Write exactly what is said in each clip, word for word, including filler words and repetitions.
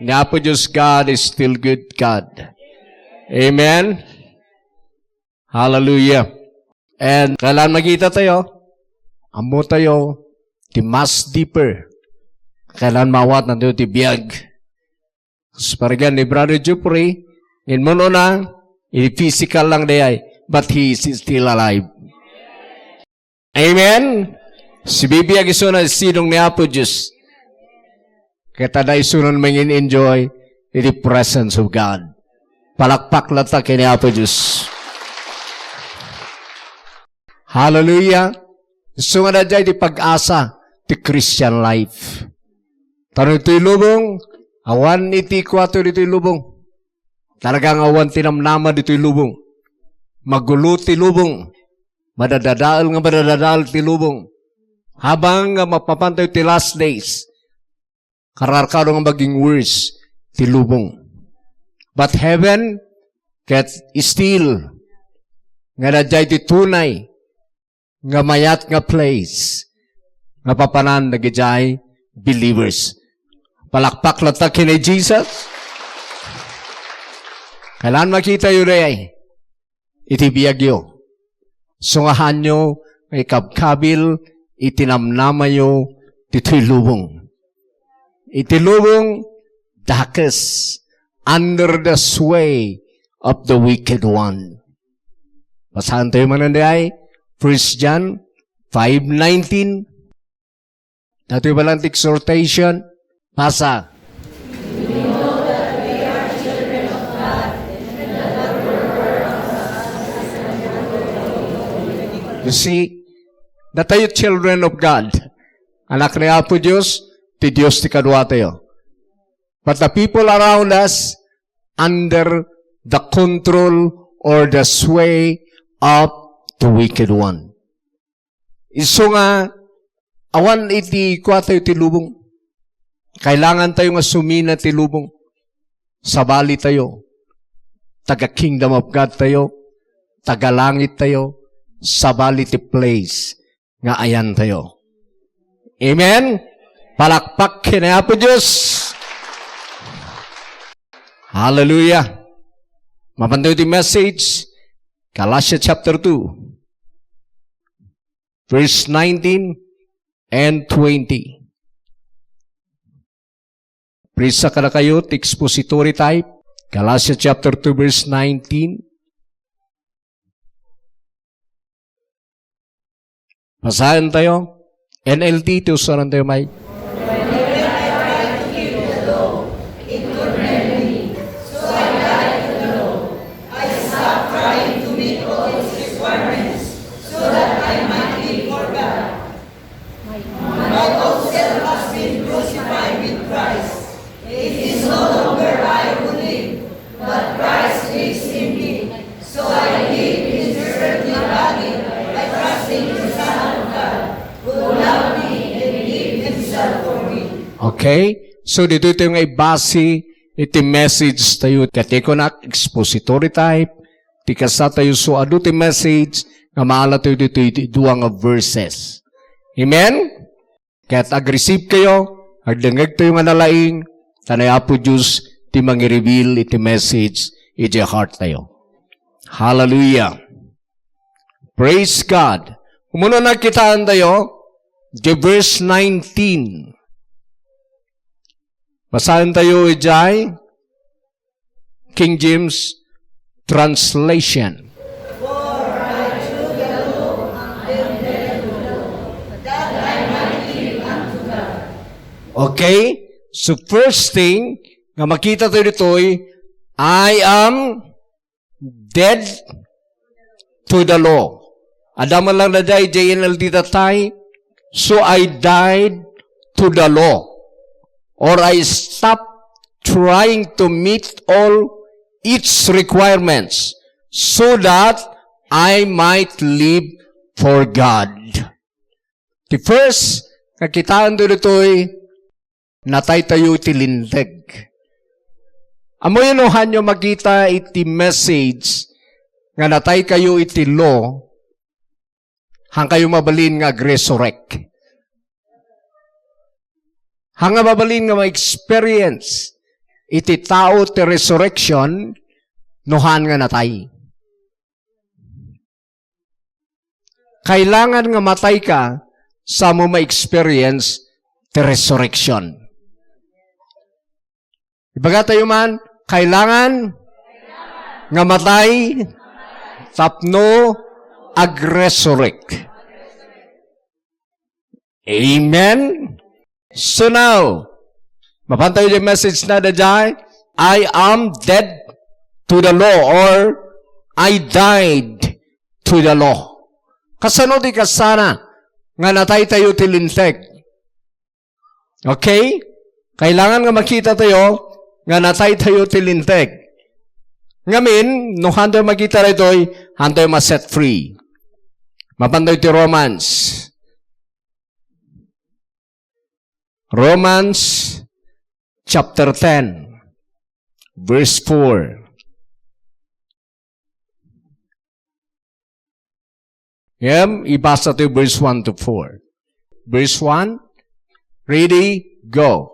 Ni Apo Dios, God is still good God. Amen? Hallelujah. And kailan makita tayo? Ammo tayo, ti mas deeper. Kailan maawatan tayo ti biag? Sa parigan ni Brother Jeffrey, ngin mo na, physical lang di ay, but he is still alive. Amen? Sibibiag isuna ti sidong ni Apo Dios. Ket adda isunan mangin-enjoy iti presence of God. Palakpak latta ken ni Apo Dios. Hallelujah. Isu nga daydiay ti pag-asa ti Christian life. Tano ditoy lubong, awan iti kuato ditoy lubong. Talaga nga awan ti namnama ditoy lubong. Magulo ti lubong. Madadadael nga madadadael ti lubong. Habang nga mapapantayo ti last days, karkarkaro nga maging worse ti lubong. But heaven, ket still, nga daydiay ti tunay nga mayat nga place nga papanan dagiti believers. Palakpak latta ken ni Jesus. Kailan makitayo dayay iti biagyo? Sungahanyo nga ikabkabil iti namnamayo ditoy lubong. Iti lubong, dakes, under the sway of the wicked one. Basahan tayo manen dayay, First John five nineteen. Datoy balang ti exhortation. Pasa. You see, datayo children of God. Anak ni Apo Dios, ti Dios ti kaduatayo. But the people around us under the control or the sway of the wicked one. Isu nga awan iti kuatayo ti lubong. Kailangan tayo nga sumina ti lubong. Sabali tayo. Taga Kingdom of God tayo. Taga langit tayo. Sabali ti place nga ayan tayo. Amen? Palakpak ken ni Apo Dios. Hallelujah. Mapantayo ti message, Galatia chapter two, verse nineteen and twenty. Please, sa kadakayo, ti expository type. Galatia chapter two, verse nineteen. Basaen tayo. N L T, ti usuran tayo, may. My old self has been crucified with Christ. It is no longer I who live, but Christ lives in me. So I live in this earthly body by trusting in the Son of God, who loved me and gave himself for me. Okay? So, ditoy tayo nga ibasi iti message tayo. Ket kunak, expository type, ti kasta tayo, so adu ti message nga maala tayo ditoy iti dua nga verses. Amen? Ket ag-receive kayo, agdengngeg tayo nga nalaing, ta ni Apo Dios ti mangi-reveal iti message iti heart tayo. Hallelujah. Praise God. Umuna, nakitaan tayo, the verse nineteen. Basaen tayo idiay King James Translation. Okay? So, first thing nga makita tayo ditoy, I am dead to the law. Adda man lang daydiay J N L T tatay, so I died to the law, or I stopped trying to meet all its requirements so that I might live for God. The first, nakitaen to ditoy, natay tayo iti linteg. Ammoyo no hanyo makita iti message nga natay kayo iti law, han kayo mabalin nga agresurrect. Han nga mabalin nga ma-experience iti tao ti resurrection no haan nga natay. Kailangan nga matayka samo ma-experience ti resurrection. Ibagatayo man, kailangan nga matay tapno agresurrect. Amen? So now, mapantayo di message na dayjay, "I am dead to the law," or "I died to the law." Kasano ti kasana nga nataytayo ti linteg? Okay? Kailangan nga makita tayo nga nataytayo ti linteg. Ngamin, no haantayo makita daytoy, haantayo ma-set free. Mapantayo ti Romans. Romans chapter ten, verse four. Ngem, ibasa tayo verse one to four. Verse one, ready, go.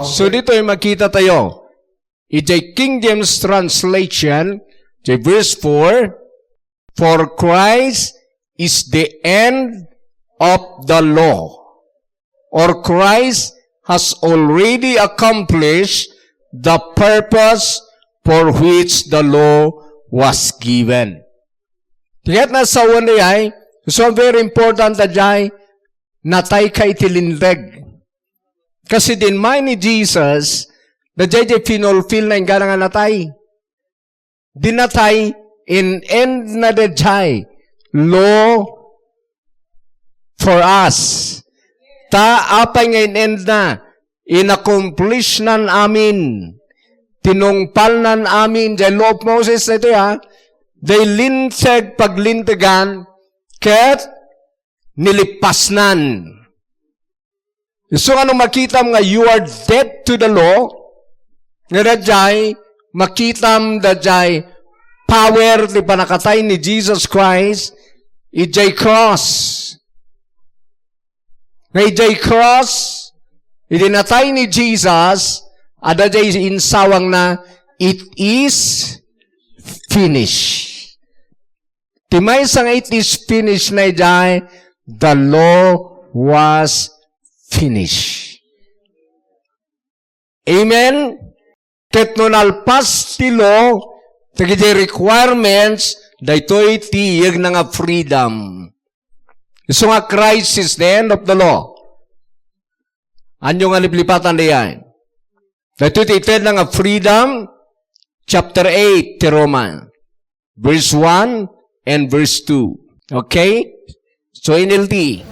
So, ditoy makita tayo. Idiay King James translation, idiay verse four, "For Christ is the end of the law," or "Christ has already accomplished the purpose for which the law was given." Tigat na sawan di ay, so very important da jay, natay ka iti linteg. Kasi dinmay ni Jesus, da jay di finulfill na inggana nga natay. Di natay, in-end na da jay law for us. Ta apay nga in-end na? In-accomplish nan amin. Tinungpal nan amin. Jay law of Moses na ito, ha? Jay linteg, paglintegan, ket nilipasnan. Isu nga no makitam nga you are dead to the law, nga dayjay, makitam dayjay power ti panakatay ni Jesus Christ, idiay cross. Nga idiay cross, idi natay ni Jesus, adda jay insawangna, "It is finished." Ti maysa nga "It is finished" na idiay, the law was finished. Amen? Ket no nalpas ti law, dagiti requirements, daytoy ti iyegna nga freedom. Isu nga Christ is the end of the law. Anyo nga liplipatan diay? Daytoy ti itedna nga freedom, chapter eight ti Roma. Verse one and verse two. Okay? So, N L T.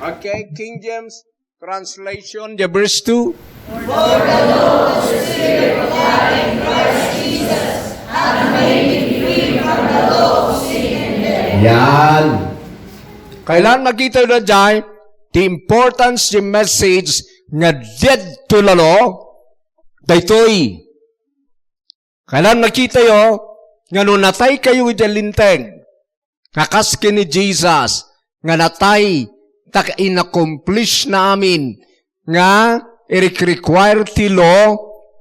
Okay, King James. Translation, the verse two. Yan. Kailan makita da jay, the importance, the message nga dead to the law, daytoy. Kailan makitayo nga no natay kayo iti linteg, nga kas ken ni Jesus, nga natay, ta in-accomplish na amin, nga i-require ti law,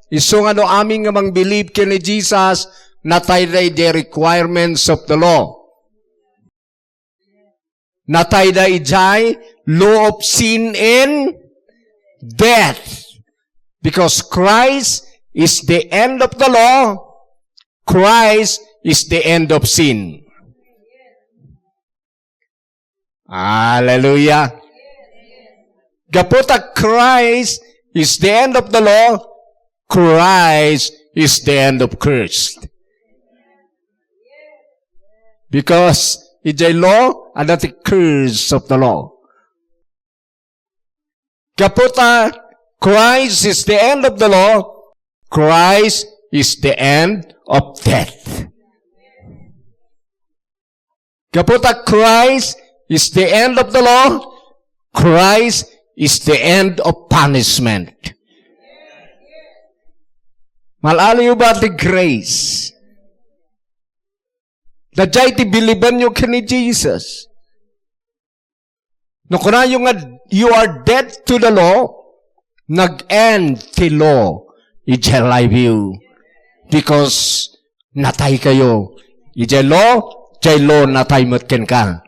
isu nga no amin nga mangbilib ken ni Jesus, natay da iti requirements of the law. Natay da idiay law of sin and death. Because Christ is the end of the law, Christ is the end of sin. Hallelujah. Gapu ta Christ is the end of the law, Christ is the end of curse. Because idiay law, adda ti curse of the law. Gapu ta Christ is the end of the law, Christ is the end of death. Gapu ta Christ is the end of the law, Christ is the end of punishment. Mal-aliw ba ti grace? Daydiay ti bilibenyo ken ni Jesus. No kunayo nga you are dead to the law, nag-end ti law idiay life you. Because natay kayo. Idiay law, idiay law natay met kenka.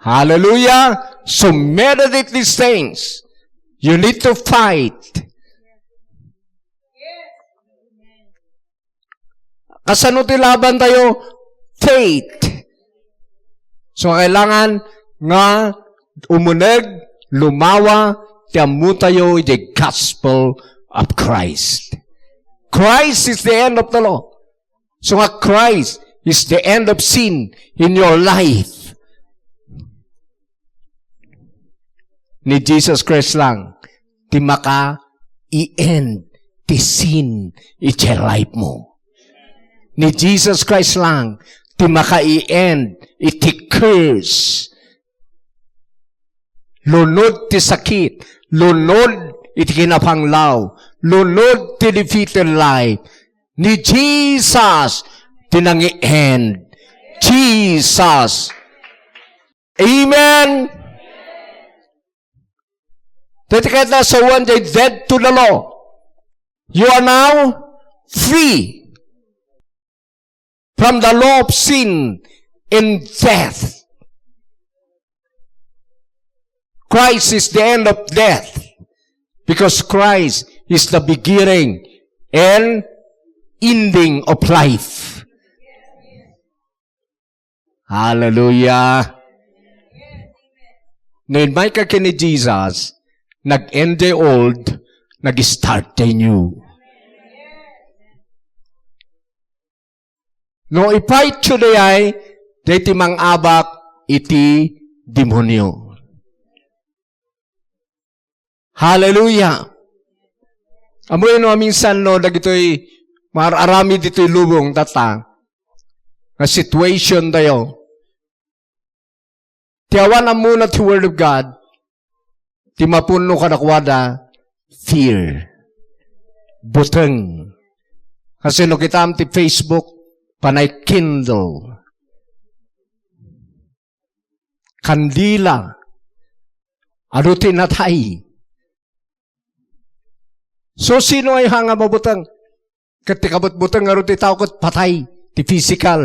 Hallelujah! So meditate these things. You need to fight. Kasano ti laban tayo? Faith. So, kailangan nga umuneg, lumawa, ti ammo tayo iti gospel of Christ. Christ is the end of the law. So nga Christ is the end of sin in your life. Ni Jesus Christ lang ti maka-i-end ti sin iti life mo. Ni Jesus Christ lang ti maka-i-end iti curse. Lunod ti sakit, lunod iti kinapanglaw, lunod ti defeated life. Ni Jesus ti nangi-end. Jesus. Amen. Dayta ket nasawen, they dead to the law. You are now free from the law of sin and death. Christ is the end of death because Christ is the beginning and ending of life. Hallelujah. No immay ka ken ni Jesus, nag-end the old, nag-start the new. No ipayto dayay, daytoy mangabak iti demonio. Hallelujah! Ammoyo no, minsan no, dagitoy mar-aramid ditoy lubong, tatta, nga situation tayo. Ti awan ammona ti Word of God, ti mapunno kadakuada, fear. Buteng. Kasi no kitam ti Facebook, panay candle. Kandila. Adu ti natay. So, sino ay hanga mabuteng? Ket ti kabutbuteng ngarud ti tao ket patay, ti physical.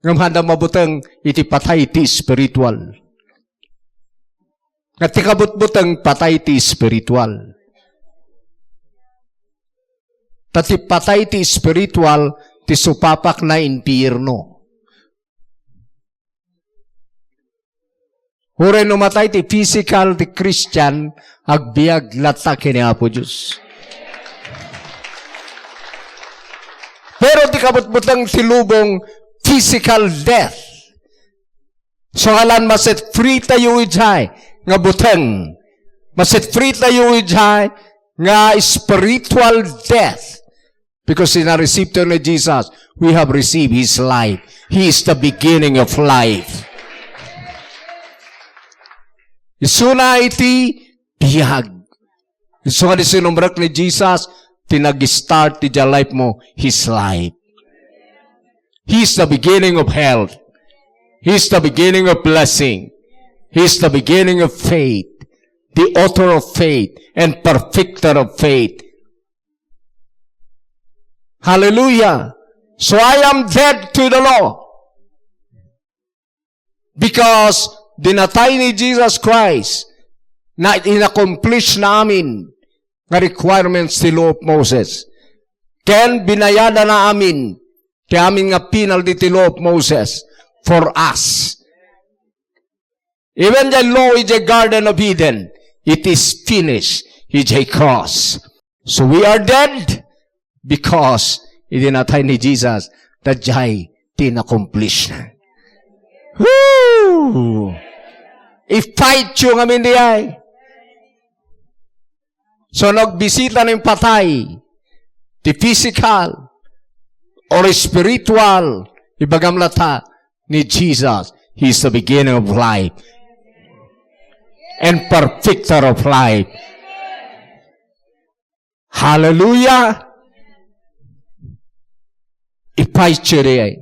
Ngem handa mabuteng iti patay ti spiritual. Nga ti kabutbuteng patay ti spiritual. Ta ti patay ti spiritual ti supapakna impierno. Uray no matay ti physical ti Christian, agbiag latta ken ni Apo Dios. Pero ti kabutbuteng ti lubong, physical death. So, alan ma-set free tayo idiay nga buteng. Ma-set free tayo idiay nga spiritual death. Because in our receive to ni Jesus, we have received His life. He is the beginning of life. Isuna iti biag. Isu nga di sinumrek ni Jesus, ti nag-start ti life mo, His life. He is the beginning of health. He is the beginning of blessing. He is the beginning of faith. The author of faith and perfecter of faith. Hallelujah. So I am dead to the law. Because dinatay ni Jesus Christ na inaccomplish na amin nga requirements ti Law of Moses. Ken binayadana amin ti amin nga penalty ti Law of Moses for us. Even the law in the Garden of Eden, it is finished. It's a cross. So we are dead because iti natay ni Jesus, ta jay ti inaccomplish na. Woo! I-fight you ngamin diay. So, nagbisita ng patay, the physical or spiritual, ibagam lata ni Jesus, He is the beginning of life and perfecter of life. Hallelujah! I-fight you diay.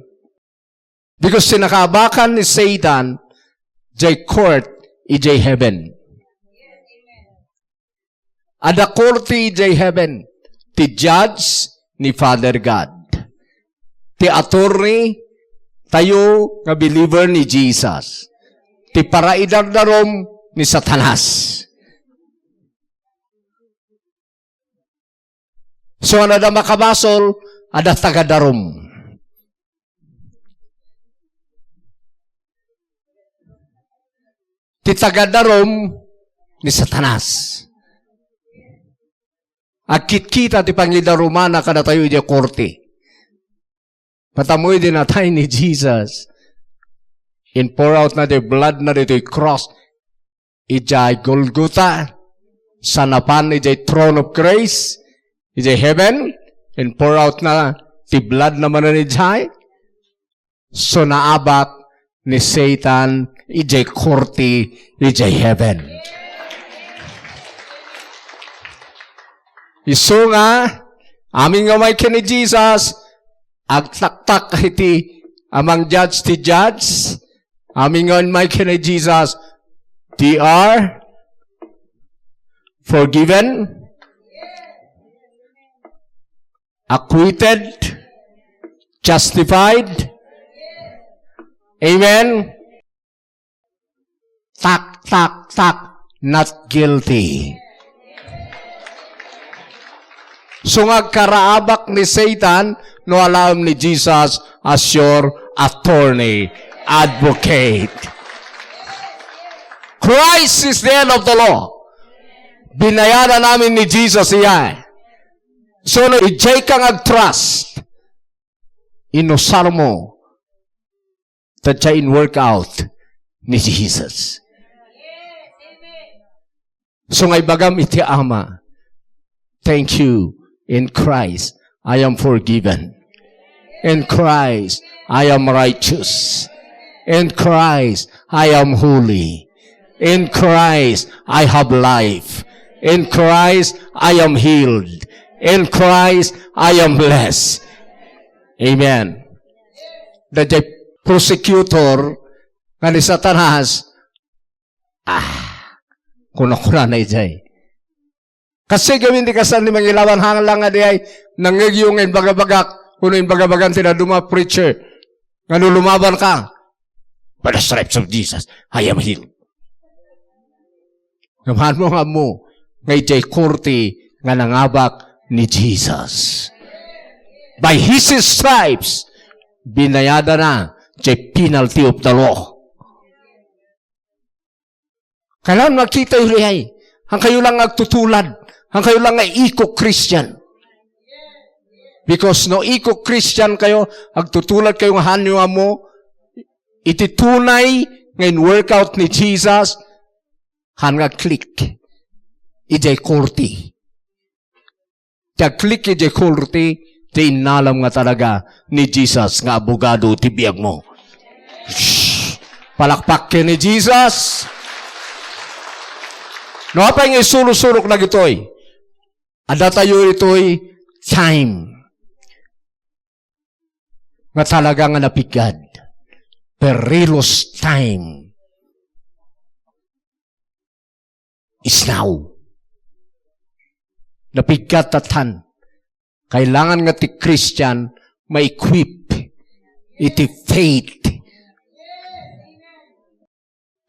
Because ti nakaabakan ni Satan, jay court, ijay heaven. Adda korte ijay heaven, ti judge ni Father God. Ti attorney tayo nga believer ni Jesus. Ti paraidardarom ni Satanas. So, adda makabasol, adda tagadarum. Ti tagadarum ni Satanas. Agkitkita ti pangidarumana kadatayo idiay korte. Matamoy di natay ni Jesus. In-pour out na ti blood na ditoy cross. Idiay Golgota, sa napan idiay throne of grace, idiay heaven, in-pour out na ti blood na manen idiay. So naabak ni Satan idiay korte, idiay heaven. Isu nga, amin nga umay ken ni Jesus, agtaktak iti among judge ti judge, amin nga umay ken ni Jesus, they are forgiven, acquitted, justified. Amen. Tak, tak, tak, not guilty. So nga agkaraabak ni Satan, no alaem ni Jesus as your attorney, advocate. Christ is the end of the law. Binayaran amin ni Jesus iya. So, no, idiay ka nga agtrust, inusar mo, ta siya in-work out ni Jesus. So nga ibagam iti Ama, "Thank you. In Christ, I am forgiven. In Christ, I am righteous. In Christ, I am holy. In Christ, I have life. In Christ, I am healed. In Christ, I am blessed." Amen. Dayjay prosecutor nga ni Satanas, ah, kuna-kuna na ijay. Kasi gawin ti kastan ni mangilawan, hanglang nga diay nangngegyo nga imbagabagak, kuno imbagabagan ti dadduma preacher, nga no lumaban ka, "By the stripes of Jesus, I am healed." Ngem haan mo nga ammo nga idiay korte nga nangabak ni Jesus. By His stripes, binayadana jay penalty of the law. Kailangan makitayo diay. Haankayo lang agtutulad. Haankayo lang nga eco-Christian. Because no eco-Christian kayo, agtutulad kayo nga haanyo ammo, iti tunay nga in-work out ni Jesus, haan nga click idiay korte. Ti agklik idiay korte, ti innalam nga talaga ni Jesus nga abogado ti biagmo. Shh! Palakpak ken ni Jesus. No apay nga isuro-surok dagitoy? Adda tayo itoy time nga talaga nga napiggad. Perilous time is now. Napiggad ta tan. Kailangan nga ti Christian ma-equip iti faith.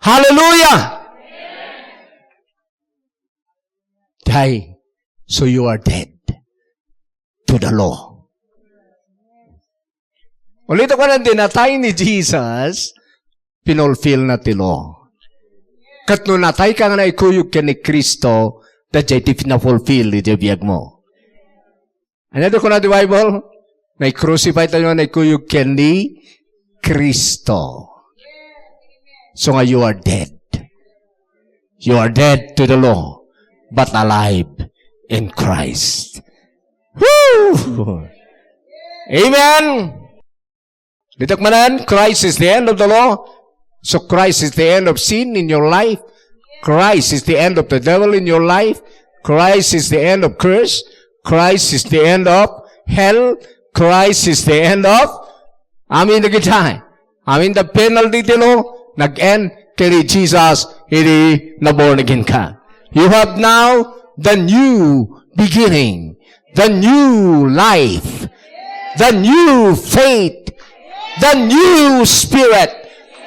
Hallelujah! Ay, so you are dead to the law. Ulit ko na, dinatay ni Jesus, pinulfill na ti law. Ket no natay ka nga naikuyog ken ni Cristo, daydiay ti pinafulfill iti biag mo. Ano do kuna ti Bible? Naikrucify tayo nga naikuyog ken ni Cristo. So nga you are dead. You are dead to the law, but alive in Christ. Woo! Amen! Ditak manan, Christ is the end of the law. So Christ is the end of sin in your life. Christ is the end of the devil in your life. Christ is the end of curse. Christ is the end of hell. Christ is the end of, amin dagiti. Amin the penalty ti law, nag-end ken ni Jesus, idi na born again ka. You have now the new beginning, the new life, the new faith, the new spirit,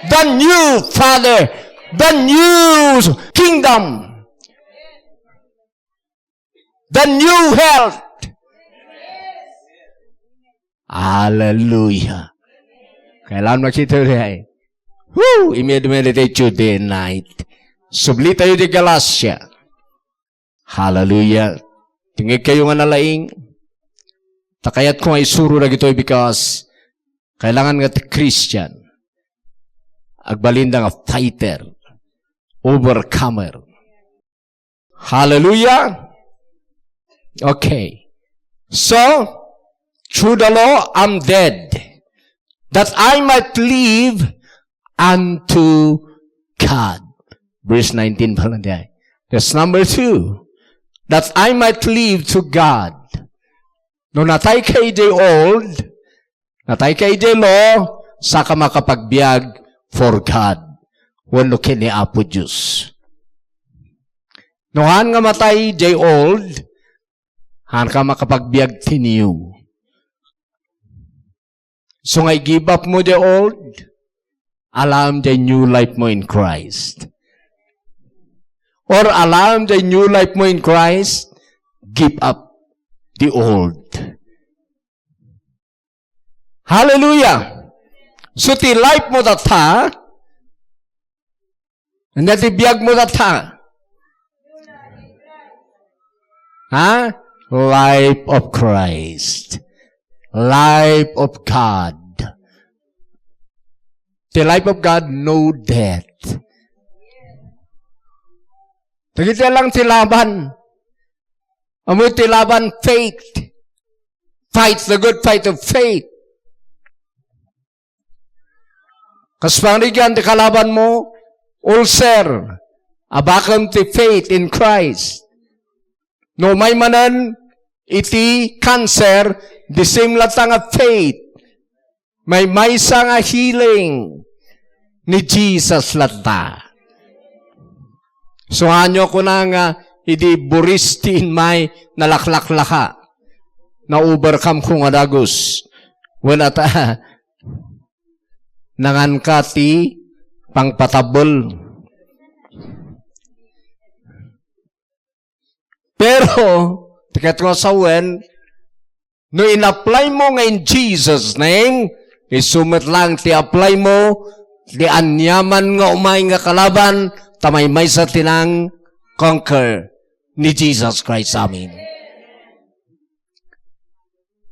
the new Father, the new kingdom, the new health. Hallelujah. Kailangan makita tayo ay. Woo! Immediately today night. Subli tayo di Galacia. Hallelujah. Tingig kayo nga nalaing. Ta kayat ko nga isuro dagitoy because kailangan nga ti Christian agbalinda nga fighter, overcomer. Hallelujah. Okay. So, through the law, I'm dead, that I might live unto God. Verse nineteen pala diay. That's number two. That I might live to God. No natay ka idiay old, natay ka idiay law, saka makapagbiag for God. Wenno ken ni Apo Dios. No haan nga matay idiay old, haan ka makapagbiag ti new. So nga i-give up mo the old, alaem the new life mo in Christ. Or alaem the new life mo in Christ, give up the old. Hallelujah! So ti life mo tatta, ania ti biag mo tatta? Ha? Life of Christ. Life of God. The life of God, no death. Dagiti lang ti laban. Ammo ti laban, faith. Fight the good fight of faith. Kas pangrigan ti kalaban mo, ulcer, abakem ti faith in Christ. No umay manen iti cancer, the same latta nga faith. Maymaysa nga healing ni Jesus latta. So, ania kuna nga idi buris ti inmay nalaklaklaka, na-overcome ko nga dagus. Wen ata, nanganka ti pangpatabbel. Pero, ti ket nga sawen, no in-apply mo nga in Jesus' name, isu met lang ti apply mo, ti aniaman nga umay nga kalaban, ta maymaysa ti nang-conquer ni Jesus Christ. Amen.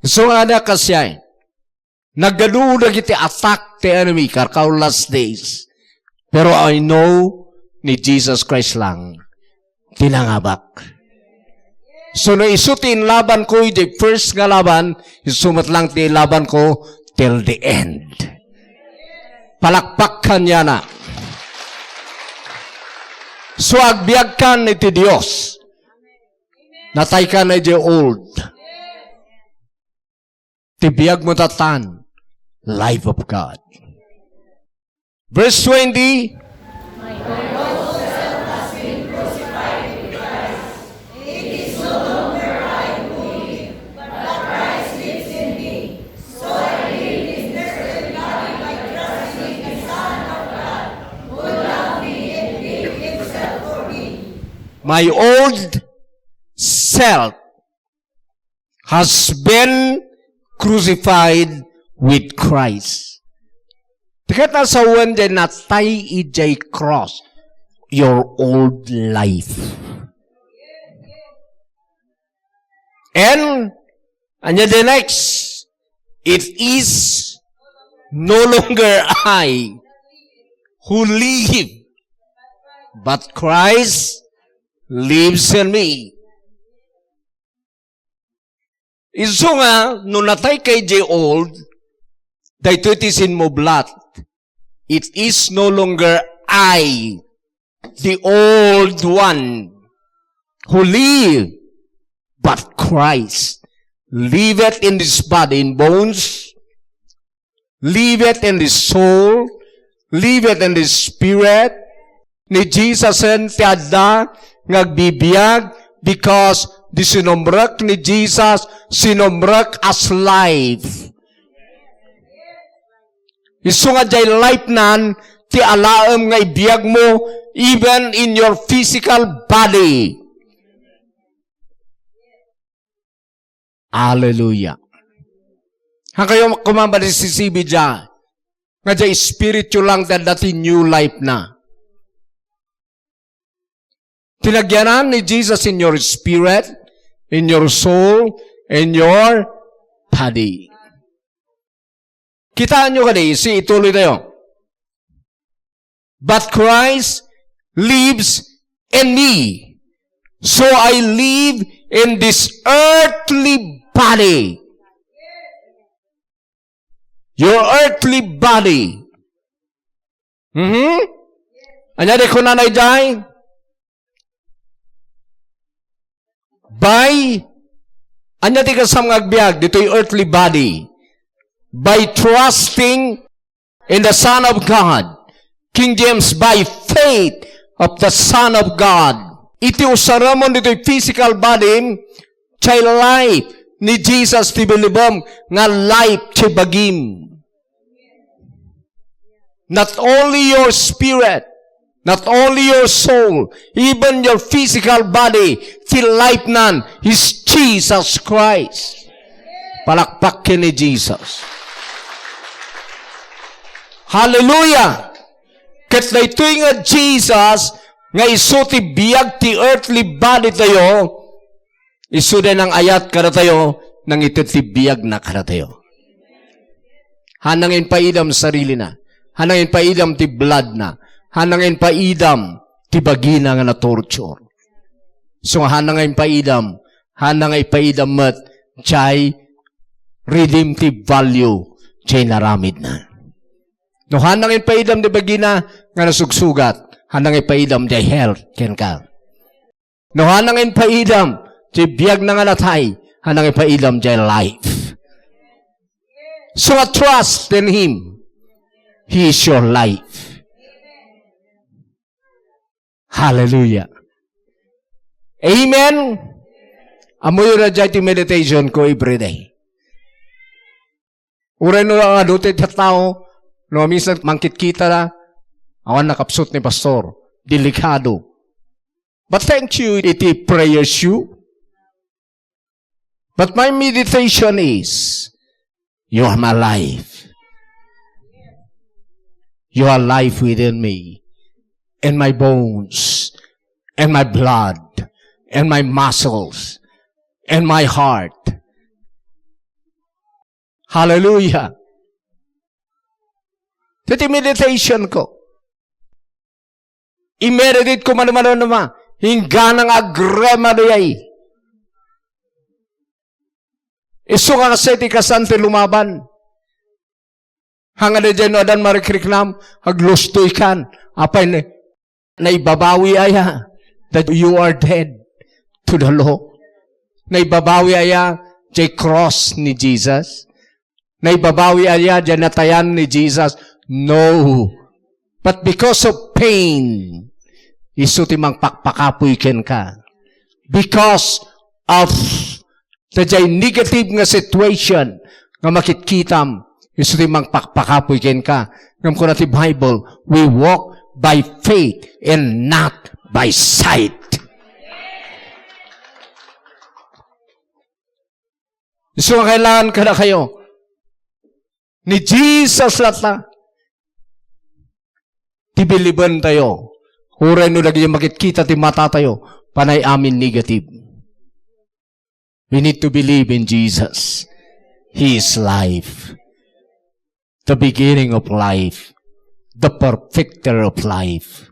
So, nga na kasya, nagadu dagiti attack ti enemy, karkaro last days. Pero I know ni Jesus Christ lang ti nangabak. So, no isu ti inlaban ko, iti first nga laban, isu met lang ti ilaban ko till the end. Palakpakkan yana. So, agbiagkan iti Dios. Nataykan iti old. Ti biag mo tatan, life of God. Verse twenty, my old itself has been crucified with Christ. Ti ket a sawen, diay natay idiay cross, your old life. And, ania the next? It is no longer I who live, but Christ lives in me. Isu nga, no natay ka idiay old, daytoy ti sinmublat. It is no longer I, the old one, who live, but Christ liveth in this body, in bones, liveth in this soul, liveth in this spirit. Ni Jesusen ti adda nga agbibiag because di sinumrek ni Jesus, sinumrek as life. Isu nga diay life nan, ti alaem nga ibiag mo, even in your physical body. Hallelujah. Hangkayo kumamba di sisibi dia, nga diay espiritu lang ti adda ti new life na. Tinagyanan ni Jesus in your spirit, in your soul, in your body. Kitaan nyo kadi, si ituloy tayo. But Christ lives in me. So I live in this earthly body. Your earthly body. Mhm. Ania di kunana idiay? By, ania ti kasam nga agbiag ditoy earthly body? By trusting in the Son of God. King James, by faith of the Son of God. Iti usaramon ditoy physical body, diay life ni Jesus ti bilibem nga life ti bagim. Not only your spirit, not only your soul, even your physical body, ti life nan is Jesus Christ. Palakpak ken ni Jesus. Hallelujah! Ket daytoy nga Jesus nga isu ti biag ti earthly body tayo, isu diay nang-ayat kadatayo, nangited ti biagna kadatayo. Haanna nga impaidam sarilina. Haanna nga impaidam ti blood na. Haanna nga impaidam ti bagina nga na-torture. So, haanna nga impaidam, haanna nga impaidam met diay redemptive value diay naramidna. No haanna nga impaidam ti bagina nga nasugsugat, haanna nga impaidam diay health kenka. No haanna nga impaidam ti biagna nga natay, haanna nga impaidam diay life. So, a trust in Him. He is your life. Hallelujah. Amen. Ammoyo na diay ti meditation ko every day. Uray no nga adu ti tao, no minsan mangkitkita na, awan nakapsut ni pastor. Delikado. But thank you, iti prayers you. But my meditation is, you are my life. You are life within me, and my bones, and my blood, and my muscles, and my heart. Hallelujah. Iti meditation ko. I-meditate ko mano-mano naman. Inggana nga agrema dayay. Isu nga kasay ti kasan ti lumaban. Hangad daydiay no adan marikriknam, aglustoy kan. Apay na, naibabawi aya that you are dead to the law? Naibabawi aya diay cross ni Jesus? Naibabawi aya diay natayan ni Jesus? No. But because of pain, isu ti mangpakpakapuy kenka. Because of daydiay negative nga situation nga makitkitam, isu ti mangpakpakapuy kenka. Ngem kuna ti Bible, "We walk by faith and not by sight." Isu nga kailangan kadakayo, ni Jesus latta ti bilibentayo. Uray no dagiti makitkita ti matatayo, panay amin negative. We need to believe in Jesus. He is life. The beginning of life. The perfecter of life.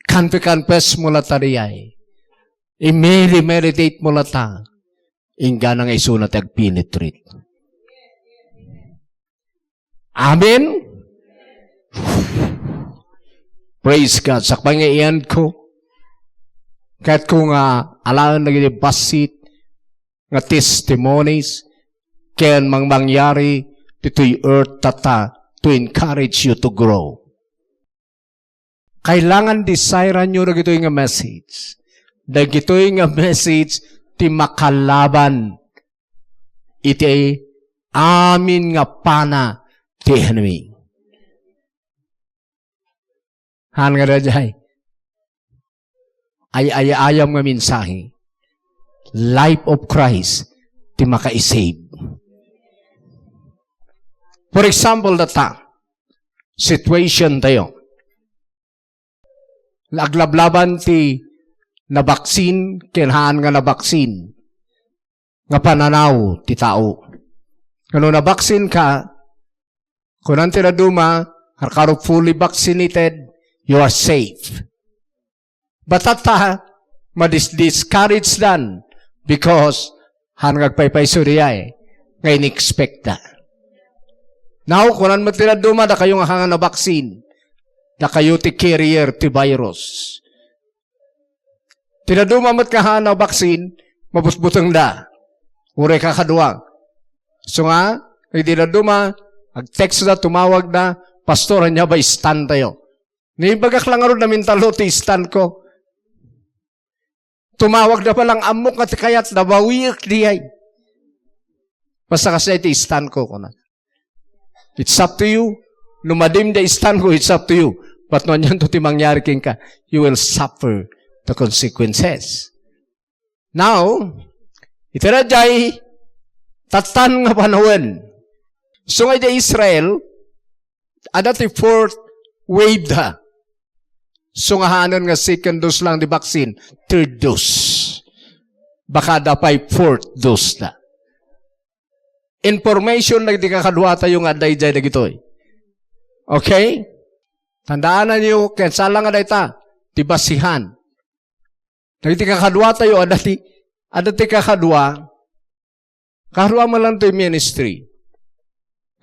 Confess mo latta diay. I-medi-, meditate mo latta. Inggana nga isuna ti agpenetrate. Amen? Praise God. Sakbay nga i-end ko, kayatko nga alaen dagiti bassit nga testimonies ken mangmangyari ditoy earth tatta to encourage you to grow. Kailangan desireanyo dagitoy nga message. Dagitoy nga message ti makalaban iti amin nga pana ti enemy. Haan nga daydiay. Ay, ay, ayam nga mensahe. Life of Christ ti makaisave. For example, data, situation tayo. Aglablaban ti nabaksin ken haan nga nabaksin nga pananaw ti tao. Kano nabaksin ka, kunan ti dadduma, "Are you fully vaccinated? You are safe." But tatta, madis-, discourage dan because han nga agpaypayso diay nga in-expect da. Now, kunan met ti dadduma, dakayo nga han nga nabaksin, dakayo ti carrier ti virus. Ti dadduma met nga han nga nabaksin, mabutbuteng da. Uray kakadua. So nga, iti dadduma, ag-text da, tumawag da, "Pastor, ania ba stand tayo?" Naimbagak lang ngarud, namintallo ti stand ko. Tumawag da pa lang, "Ammok nga ti kayat da, bawiek diay." Basta kasla iti stand ko, kuna. It's up to you. No madim da stand ko, it's up to you. But no anianto ti mangyari kenka, you will suffer the consequences. Now, iti daydiay, tattan nga panawen. So nga iti Israel, adda ti fourth wave da. So nga hanen nga second dose lang ti vaccine, third dose. Baka adda pay fourth dose da. Information dagiti kakadua tayo nga adda idiay dagitoy. Okay? Tandaananyo, ken sala nga dayta, ti basihan. Dagiti kakadua tayo, adda ti, adda ti kakadua, kakadua man lang ti ministry.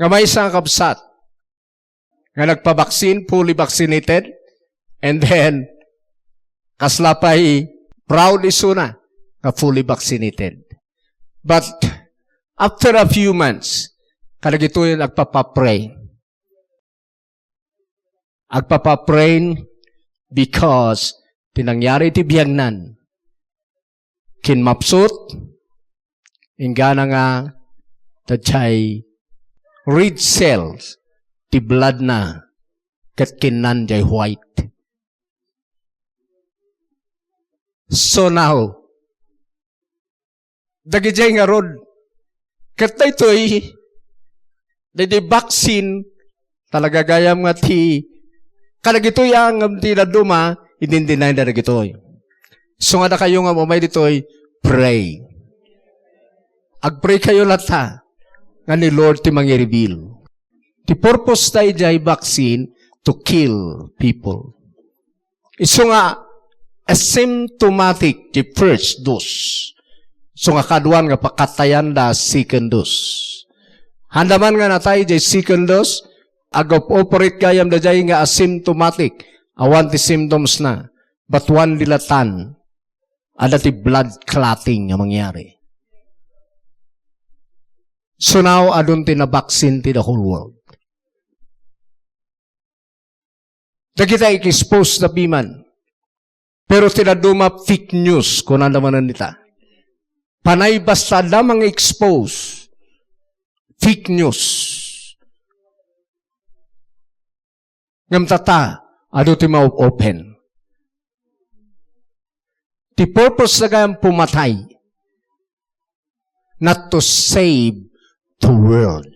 Nga maysa nga kabsat, nga nagpabaksin, fully vaccinated, and then, kasla pay proud isuna nga fully vaccinated. But after a few months, kadagitoy agpapapray. Agpapapray because ti nangyari ti biagnan, kinmapsut, inggana nga daydiay red cells ti blood na ket kinnan jay white. So now, dagidiay ngarud, ket daytoy, daydi vaccine, talaga gayam nga ti, kadagitoy a ngem ti dadduma, idindinay da dagitoy. So nga dakayo nga umay ditoy, pray. Agpray kayo latta, nga ni Lord ti mangi-reveal. Ti purpose ta idiay vaccine to kill people. Isu nga asymptomatic ti first dose. Isu nga kaduan nga pakatayan da second dose. Haan da man nga natay idiay second dose, ag-operate gayam daydiay nga asymptomatic. Awan ti symptoms na. But one dilatan, adda ti blood clotting nga mangyari. So now, adun ti nabaksin ti the whole world. Dagita expose da piman. Pero ti dadduma fake news, kunada manen dita. Panay basta adda mang-expose, fake news. Ngem tatta, adu ti ma-open. Ti purpose na gayam pumatay, not to save the world.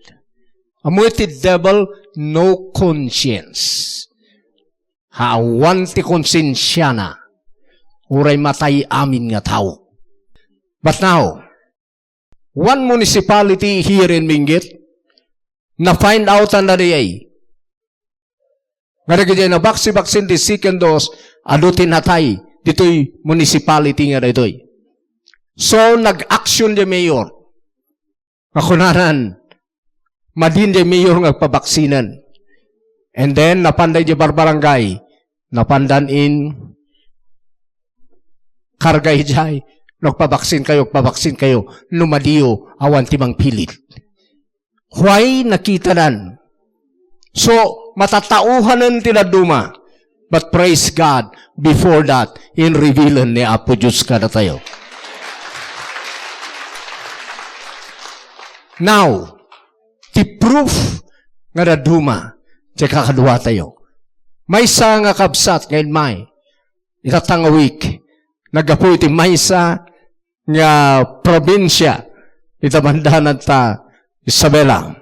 Ammo ti devil, no conscience. Awan ti konsensiana. Uray matay amin nga tao. But now, one municipality here in Benguet, na-find out na diay nga dagiti nabaksi-baksin ti second dose, adu ti natay ditoy municipality nga daytoy. So, nag-action di mayor. Nga kunanan, madin di mayor nga agpabaksinan. And then, napan da di barbarangay, napandan in karga idiay, no agpabaksin kayo, agpabaksin kayo, no madiyo, awan ti mangpilit. Why? Nakitanan. So, matatauhanen ti dadduma. But praise God, before that, in revealan ni Apo Diyos kadatayo. Now, ti proof nga dadduma, ti kakaduatayo. Maysa nga kabsat nga immay, ita nga week, naggapu iti maysa nga probinsia, ita bandananta Isabela.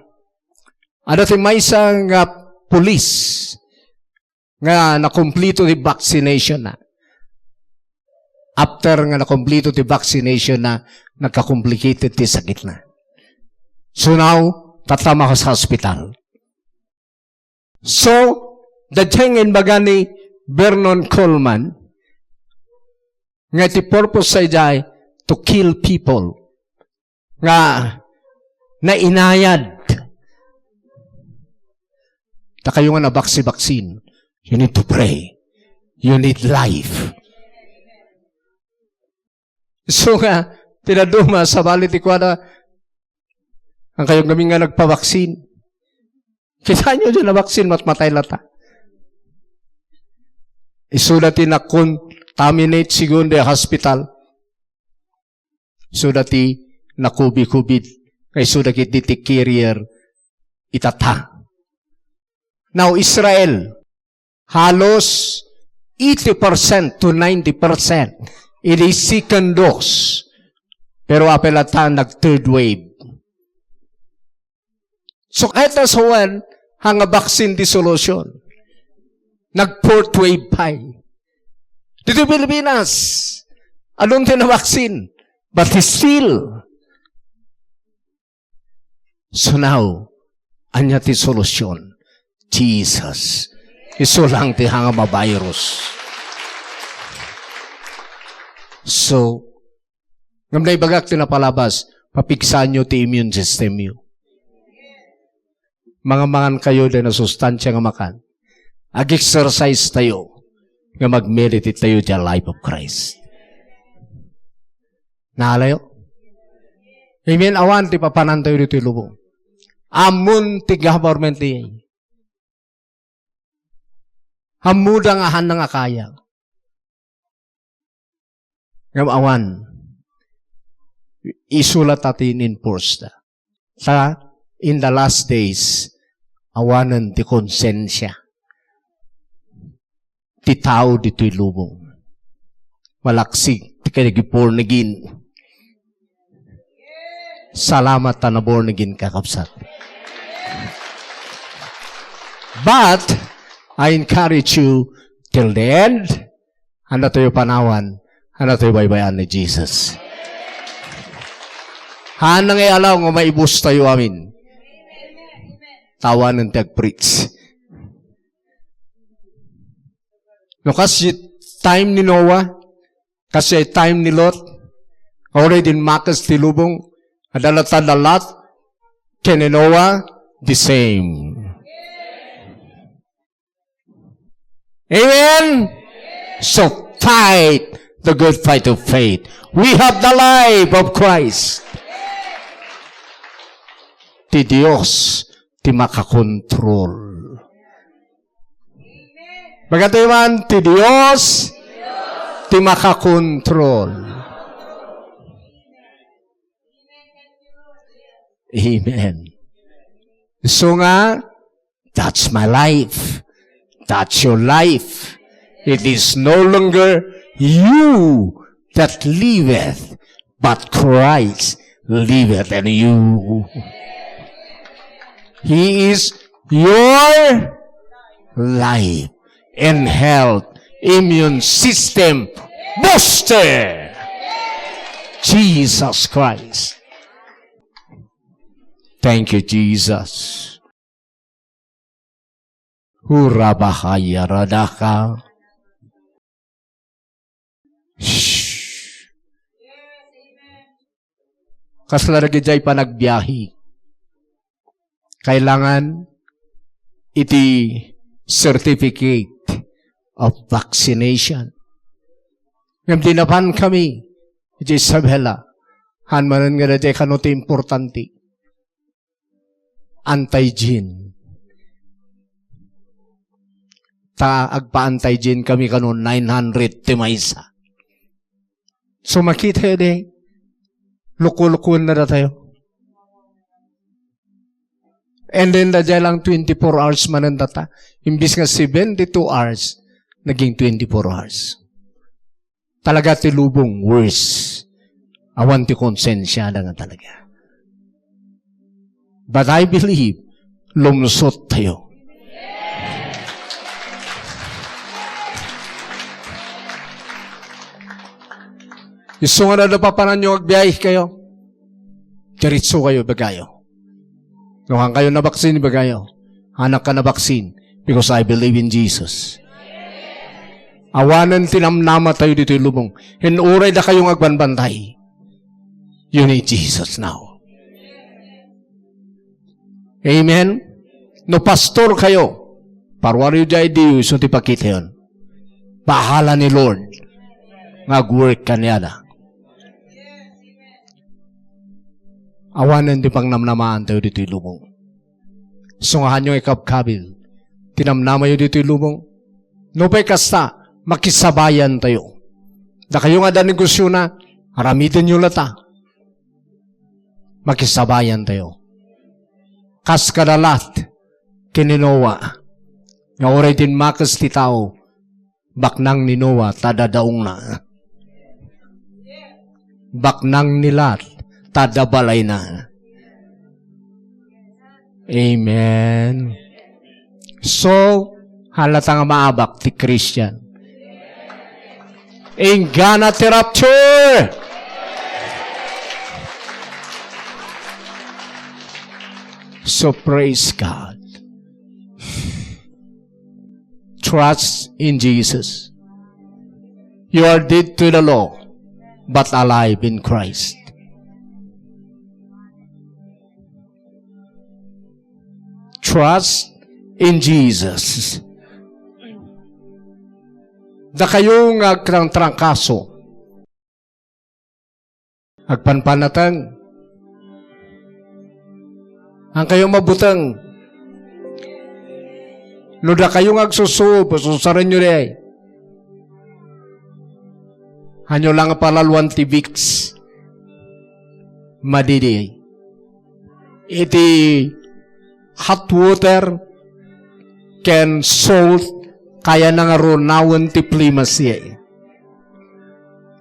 Adda ti maysa nga pulis nga nakumplito ti vaccination na. After nga nakumplito ti vaccination na, nagka-complicated ti sakit na. So now, tatama ka sa hospital. So, the thing in baga ni Vernon Coleman, nga ti purpose sa ijay to kill people. Nga nainayad. Ta kayo nga nabaksi-baksin, you need to pray. You need life. So nga, ti dadduma, sabali ti kuana, ang kayo kami nga nagpabaksin. Kita nyo dyan na vaccine, matmatay lata. Isuda ti na-contaminate sigun di hospital. Isuda ti nakubi-kubid. Nga isuda kit di ti carrier itata. Now, Israel, halos eighty percent to ninety percent idi second dose. Pero apay latta nag third wave. So, kahit na sawen, nga vaccine ti solution. Nag fourth wave pay. Dito Pilipinas, adun ti na vaccine. But still, so now, ania ti solusyon? Jesus. Isu lang ti hanga mavirus. So, ngem naibagak ti napalabas, papigsaanyo ti immune system yo. Mangamangan kayo dayna sustansya nga makan. Ag-exercise tayo nga mag-meditate tayo ti life of Christ. Naalayo? Amen. Awan ti papanantayo ditoy lubong. Ammon ti government ti. Ammoda nga hanna nga kaya. Ngem awan. Isu latta ti in-enforce da. Ta, in the last days, awanen ti konsensya. Ti tao ditoy lubong. Malaksik ti kay born again. Salamat ta na born again, kakabsat. But, I encourage you till the end, anda tayo panawan, anda tayo baybayan ni Jesus. Haan nga alaw nga maibus tayo amin. Tawanen ti agpreach. No, kas time ni Noah, kas time ni Lot, already makes ti lubong, adda latta da Lot, ken ni Noah, the same. Amen? So fight the good fight of faith. We have the life of Christ. Ti Dios ti makakontrol. Baga tayo man, ti Dios ti makakontrol. Amen. So nga, that's my life. That's your life. It is no longer you, that liveth, but Christ liveth in you. He is your life and health, immune system booster. Jesus Christ. Thank you, Jesus. Hurabahaya radaka. Shh. Kasla dagidiay panagbiahe. Kailangan iti certificate of vaccination. Ngem di napan kami, iti Isabela, han manen nga daydiay kano ti importante. Antigen. Ta agpa-antigen kami kano nine hundred ti maysa. So, makita di, luko-lukoen na datayo. And then, daydiay lang twenty-four hours manen data. Imbis nga seventy-two hours, naging twenty-four hours. Talaga ti lubong, worse. Awan ti konsensiada nga talaga. But I believe, lumsot tayo. Isu nga no papananyo agbiahe kayo, diretso kayo, ibagayo. No, han kayo nabaksin, ibagayo. Hanak ka nabaksin because I believe in Jesus. Awanen ti namnama tayo ditoy lubong. Ken uray dakayo nga agbanbantay. You need Jesus now. Amen? No pastor kayo, paruaryo diay diyo isu ti pakitayon. Bahala ni Lord nga agwork kaniada. Awanen ti pangnamnamaan tayo ditoy lubong. Sungahanyo nga ikabkabil ti namnamayo ditoy lubong. Nupay kasta, makisabayan tayo. Dakayo nga adda negosiona, aramidenyo lata. Makisabayan tayo. Kas kada Lot ken ni Noah, nga uray dimmakes ti tao, baknang ni Noah ta dadaongna. Baknang ni Lot ta adda balayna. Amen. So, halata nga maabak ti Christian. Inggana ti rapture! So, praise God. Trust in Jesus. You are dead to the law, but alive in Christ. Trust in Jesus. Dakayo nga agtrangtrangkaso, agpanpanateng. Hankayo mabuteng. No dakayo nga agsusuob, susarenyo diay. Hanyo lang nga palaluan ti Vicks. Madi diay. Iti hot water ken salt, kayana nga runawen ti flemas diay.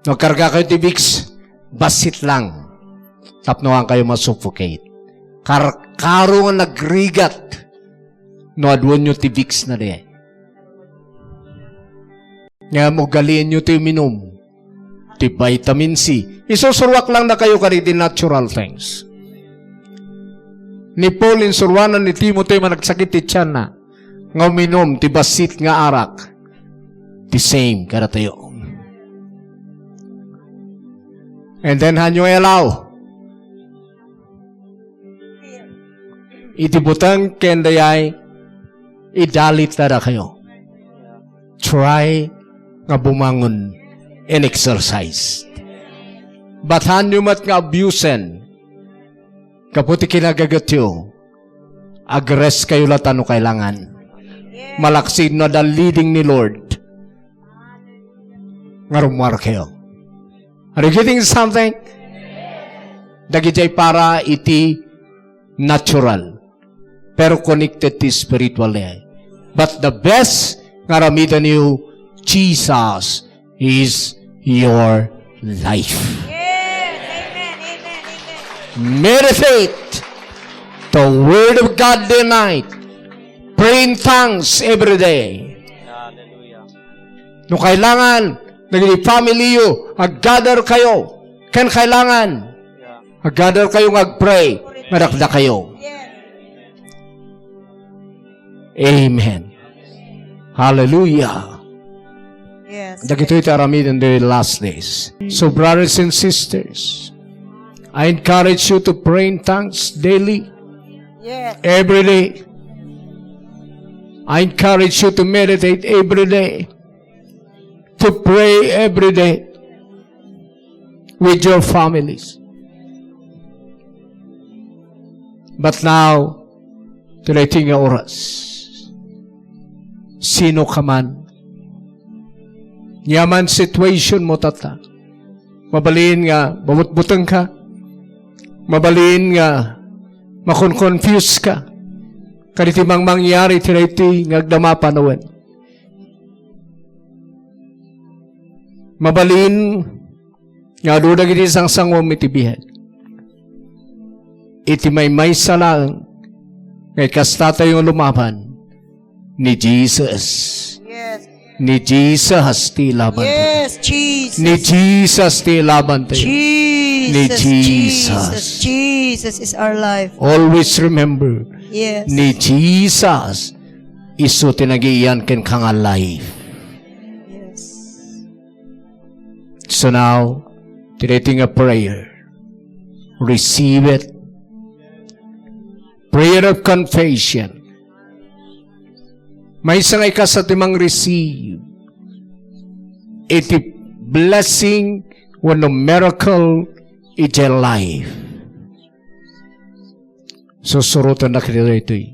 No agkarga kayo ti Vicks, bassit lang. Tapno hankayo masuffocate. Karkaro nga nagrigat no aduenyo ti Vicks na diay. Ngem ugalienyo ti uminum ti vitamin C. Isusuruak lang dakayo kadagiti natural things. Ni Paul, insuruanan ni Timothy managsakit ti tianna nga uminum ti bassit nga arak. The same kadatayo. And then, hanyo allow iti buteng ken dayay, idalit na dakayo. Try nga bumangon and exercise. But hanyo met nga abusen gapu ti kinagagetyo, agrest kayo lata no kailangan. Malaksid no adda leading ni Lord nga rummuar kayo. Are you getting something? Dagiti ay para iti natural, pero connected ti spiritual niya. But the best nga aramidennyo, Jesus is your life. Yes. Amen. Amen. Amen. Meditate the Word of God day and night. Pray in tongues every day. Hallelujah. No kailangan, dagiti family yu, ag-gather kayo. Ken kailangan, ag-gather kayo nga agpray, nga dakdakayo. Amen. Hallelujah. Yes. Dagitoy ti aramiden in the last days. So, brothers and sisters, I encourage you to pray in tongues daily, Yes. every day. I encourage you to meditate every day, to pray every day with your families. But now, today nga oras, sino ka man, niaman situation mo tatta, mabalin nga mabutbuteng ka, mabalin nga makon-confuse ka, kaditi mangmangyari ti daytoy nga agdama panawen. Mabalin nga adu dagiti sangsanguem iti biag. Iti maymaysa laeng nga ikastatayo nga lumaban, ni Jesus. Yes. Ni Jesus ti ilaban. Yes, Jesus. Ni Jesus ti ilaban tayo. Jesus, Ni Jesus. Jesus. Jesus is our life. Always remember, Yes. ni Jesus isu ti nagiyan kenka nga life. Yes. So now, today nga prayer, receive it. Prayer of confession. Maysa nga ikasta ti mang-receive iti blessing wenno miracle iti life. Susuroten na kita daytoy.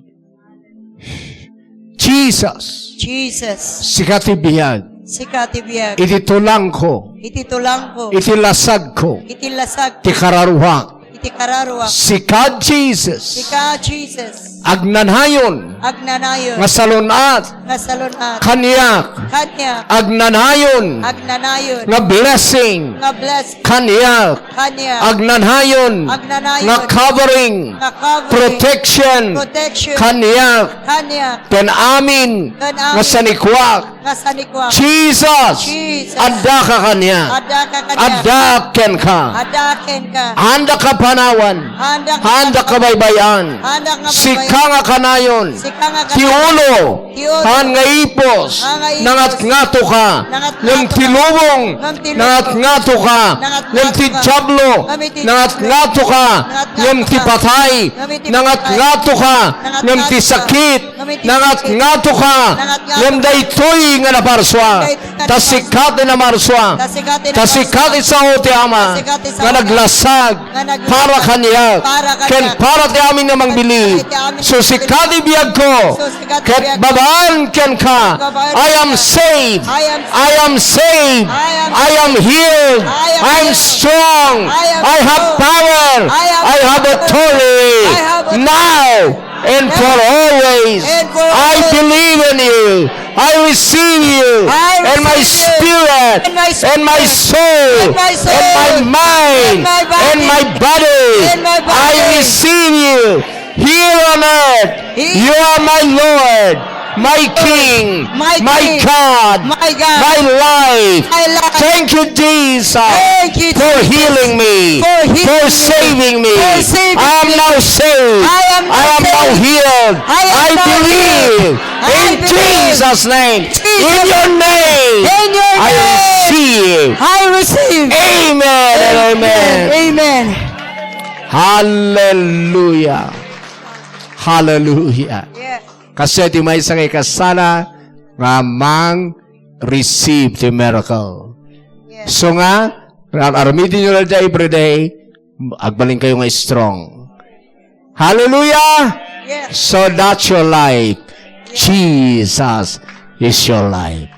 Jesus. Jesus. Sika ti biag. Sika ti biag. Iti tulangko. Iti tulangko. Iti lasagko. Iti lasagko. Ti kararuak. Iti kararuak. Sika, Jesus. Sika, Jesus. Agnanayon. Agnanayon. Nga salun-at. Nga salun-at. Kaniak. Kaniak. Agnanayon. Agnanayon. Nga blessing. Nga blessing. Kaniak. Kaniak. Agnanayon. Agnanayon. Nga covering. Nga covering. Protection. Protection. Kaniak. Kaniak. Ken amin. Ken amin. Nga sanikuak. Nga sanikuak. Jesus. Jesus. Addaka kaniak. Addaka kaniak. Adda kenka. Adda kenka. Haandak a panawan. Haandak a panawan. Haandak a baybay-an. Haandak a baybay-an. Sika nga kanayon. Sika nga kanayon. Ti ulo. Ti ulo. Haan nga ipos. Haan nga ipos. Nangatngato ka. Nangatngato ka. Ngem ti lubong. Ngem ti lubong. Nangatngato ka. Nangatngato ka. Ngem ti diablo. Ngem ti diablo. Nangatngato ka. Nangatngato ka. Ngem ti patay. Ngem ti patay. Nangatngato ka. Nangatngato ka. Ngem ti sakit. Ngem ti sakit. Nangatngato ka. Nangatngato ka. Ngem daytoy nga naparsua. Ngem daytoy nga naparsua. Ta sika ti namarsua. Ta sika ti namarsua. Ta sika ti sao ti Ama. Ta sika ti sao ti Ama. Nga naglasag. Nga naglasag para kaniak, para kaniak, ken para ti amin nga mangbilin. Ken para ti amin nga mangbilin. So, sika ti biagko. So, sika ti biagko. Ket babaan kenka, ket babaan kenka, I am saved. I am saved. I am saved. I am saved. I am healed. I am healed. I am strong. I am strong. I have power. I have power. I have authority. I have authority. Now, and for always. And for always. I believe in you. I receive you. I receive you. And my spirit. And my spirit. And my soul. And my soul. And my mind. And my body. And my body. And my body. I receive you. Here on earth, here. You are my Lord. My King, my King, my God, my God, my life. My life. Thank you, Jesus, thank you, for Jesus, healing me, for healing me, for saving me. For saving me. I am now saved. I am now saved. I am now healed. I am now healed. I believe. I believe. In Jesus' name. In Jesus' name. In your name. I receive. I receive. Amen and amen. Amen. Amen. Hallelujah. Hallelujah. Yes. Kastoy ti maysa nga ikasala nga mang-receive ti miracle. Yes. So nga, ar-, aramidin nyo lang every day, agbalin kayo nga strong. Hallelujah! Yes. So that's your life. Yes. Jesus is your life.